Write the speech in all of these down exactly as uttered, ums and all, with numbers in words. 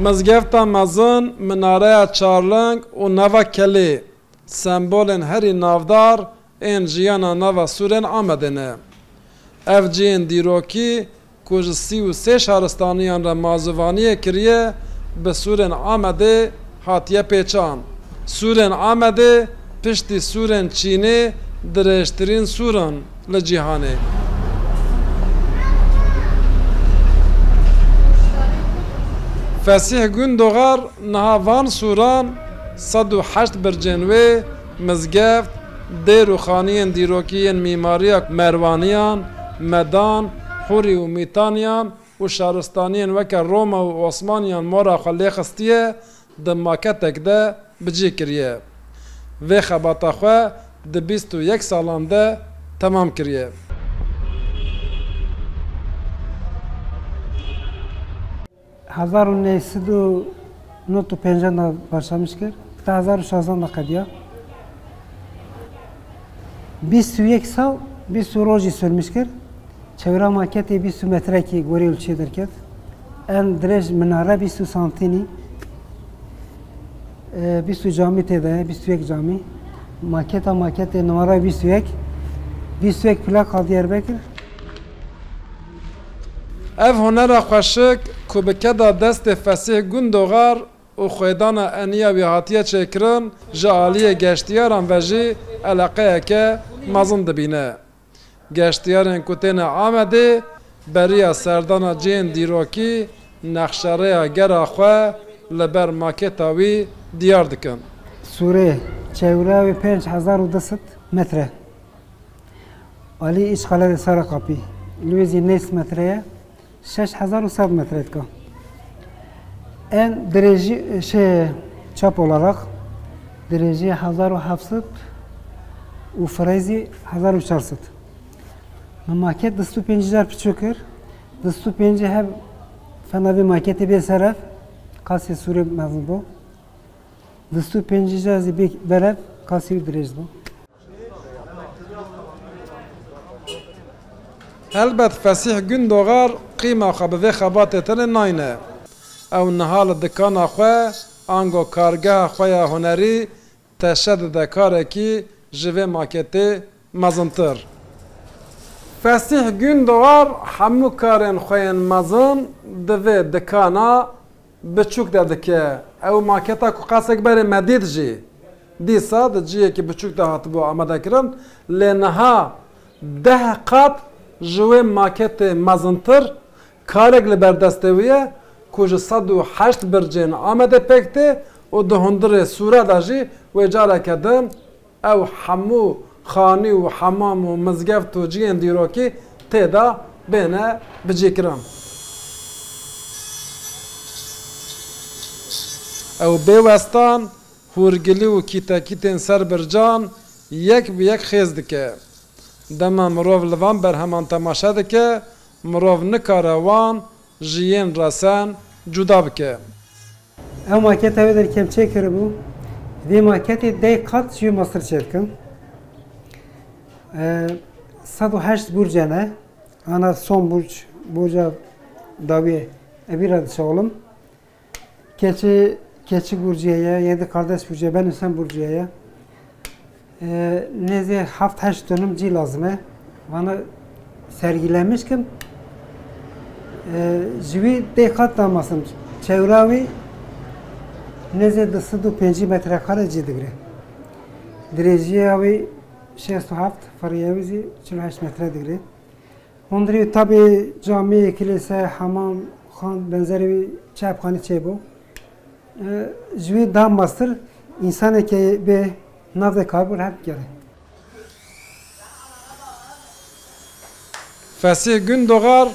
Mizgefta mezin, minareya çarling û nava kelê, sembolên herî navdar ên jiyana nava sûrên Amedê ne. Ev cihên dîrokî ku ji sî û sê şaristaniyan re mazûvaniyê kiriye, bi sûrên Amedê hatiye pêçan. Sûrên Amedê piştî sûrên Çînê dirêjtirîn sûr in li cîhanê. Fesîh Gundogar niha van sûran sed û heşt bircên wê, mizgeft, dêr û xaniyên dîrokî yên mîmariya Merwaniyan, Medan, Hûrî û Mîtaniyan û şaristaniyên weke Roma û Osmaniyan mora xwe lê xistiye, di maketek de bi cih kiriye. Vê xebata xwe di bîst û yek salan de temam kiriye. Hezar û neh sed û nod û pêncî de başlamiş kir, ta hezar û şazdan de qediya. Bîst û yek sal, bîst û rojî sürmüş kir. Çewra maketê bîst û metrekî gorî ulçê derket. En dirêj minare bîst û santînî. E, bîst û camî tê de ye, bîst û yek camî. Maketa maketê numara bîst û yek. Bîst û yek plaka Diyarbekir. Ev hunera xweşik ku bi keda destê Fesîh Gundogar û xwêdana eniya wî hatiye çêkirin, ji aliyê geştiyaran ve jî eleqeyeke mezin dibîne. Geştiyarên ku têne Amedê beriya serdana cihên dîrokî nexşerêya gera xwe li ber maketa wî diyar dikin. Sûrê çewra wê pênc hezar û du sed metre. Alî îşxalerê Saraqapî li wê zî nêz metre ye. Şeş hezar û sed metre dika. En dirêjî, şey, çap olarak dirêjî hezar û heft sed û fireyzî hezar û çar sed. Min maket distû pêncî car piçûk kir. Distû pêncî hev fena vê maketê bê ser ev, qasê sûrê mezin bû. Distû pêncî car zî bê berev, qasê wî dirêj bû. Helbet Fesîh Gundogar qîma xwe bi vê xebatê tenê nayne. Ew niha li dikana xwe ango kargeha xwe ya hunerî teşe dide karekî ji vê maketê mezintir. Fesîh Gundogar hemû karên xwe yên mezin di vê dikana biçûk de dike. Ew maketa ku qasek berê me dît jî, dîsa di cihekî biçûk de hatibû amadekirin, lê niha deh qat ji wê maketê mezintir karek li ber destê wî ye ku ji sed û heşt bircên Amedê pêk tê û di hundirê sûre de jî wê careke din ew hemû xanî û hemam û mizgeft û cihên dîrokî tê de bêne bicîkirin. Ew bê westan, hûrgilî û kîtekîtên ser bircan yek bi yek xêz dike. Dema mirov li van berheman temaşe dike, mirov nikare wan ji yên resen cuda bike. Ew maketa wê der kêm çê kiribû. Vê maketê dey qat jî mastir çê dikin. E, sed û heşt burce ne. Ana son burc, burca dawiyê. Evî re dişewilim. Keçi, keçi burcê ye, yedi kardeş burcê, ben Hüseyin burcê ye. E, nêzê heft heşt dönüm cî lazim e. Vana sergilemiş kim. E, ji wî dê qat namasim. Çewra wî nêzê du sed û pêncî metrekare cî digre. Dirêjiya wî şêst û heft, firiya wî zî çil û heşt metre digre. Hundirî tabî camî, kilîse, hemam, xan, benzerî wî çepxanî çêbû. E, ji wî daha mastir însanekê bê nav de kabir her gere. Fesîh Gundogar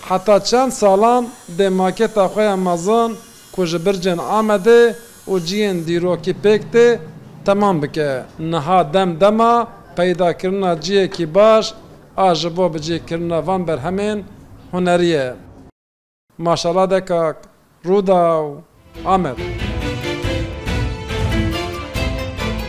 heta çend salan dê maketa xwe ya mezin ku ji bircên Amedê û cihên dîrokî pêk tê temam bike. Niha dem dema peydakirina cihekî baş a ji bo bicihkirina van berhemên hunerî ye. Maşala de kak, Rûdaw, Amed.